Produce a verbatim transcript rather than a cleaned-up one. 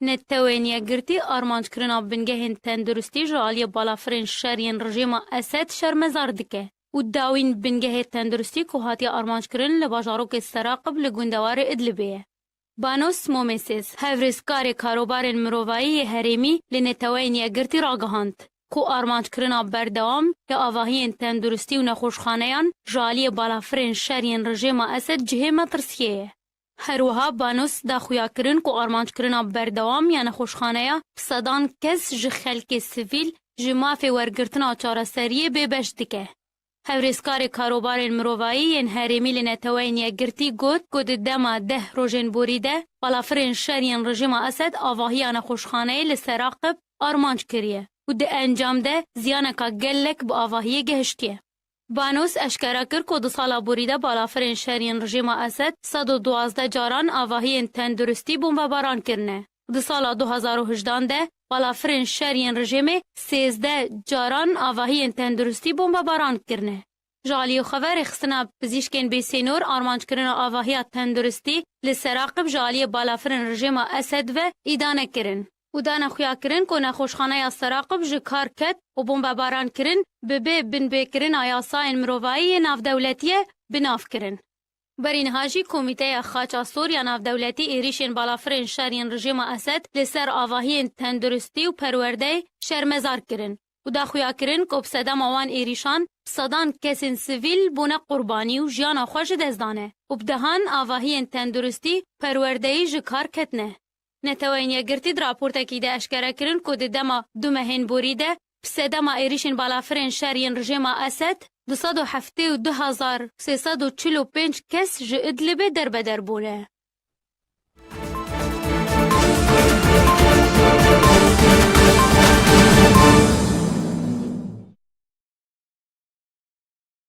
Netewên Yekgirtî armanckirina bingehên tenduristî ji aliyê balafirên şer yên rejîma Esed şermezar dike û dawîn bingehê tenduristî ku hatiye armanckirina li bajarokê Seraqib li gundewarê Idlibê ye. Banos Momeses, hevrêzkarê karobarên mirovayî yê herêmî, li Neteweyên Yekgirtî ragihand ku armanckirina berdewam ya avahiyên tenduristî û nexweşxaneyan ji aliyê balafirên şer yên rejîma Esed cihê metirsiyê ye. Her wiha Banos da xuyakirin ku armanckirina berdewam ya nexweşxaneya bi sedan kes ji xelkê sivîl ji mafê wergirtina çareseriyê bêbeş dike. Hevrêzkarê karobarên mirovayî yên herêmî li Neteweyên Yekgirtî got ku di dema deh rojên borî de balafirên şer yên rejîma Esed avahiya nexweşxaneyê li Seraqib armanc kiriye û di encam de ziyaneka gelek bi avahiyê gehiştiye. Banos eşkere kir ku di sala borî de balafirên şer yên rejîma Esed sed û duwazdeh caran avahiyên tenduristî bombebaran kirine. Di sala du hezar û hejdan de balafirên şer yên rejîmê sêzdeh caran avahiyên tenduristî bombebaran kirine. Ji aliyê xwe ve rêxistina pizîşkên bêsînor armanckirina avahiya tenduristî li Seraqib ji aliyê balafirên rejîma Esed ve îdane kirin û dane xuyakirin ku nexweşxaneya Seraqib ji kar ket û bombebaran kirin bi bê binbêkirina yasayên mirovayî yê navdewletî ye bi nav kirin. Berî niha jî Komîteya Xaça Sor ya Navdewletî êrîşên balafirên şer yên rejîma Esed li ser avahiyên tenduristî û perwerdeyê şermezar kirin û da xuyakirin ku bi sedema wan êrîşan bi sedan kesên sivîl bûne qurbanî û jiyana xwe ji dest dane û bi dehan avahiyên tenduristî perwerdeyî ji kar ketine. Neteweyên Yekgirtî di raportekî de eşkere kirin ku di dema du mehên borî de bi sedema êrîşên balafirên şer yên rejîma Esed du sed û heftê û du hezar sê sed û çil û pênc kes ji Idlibê derbeder bûne.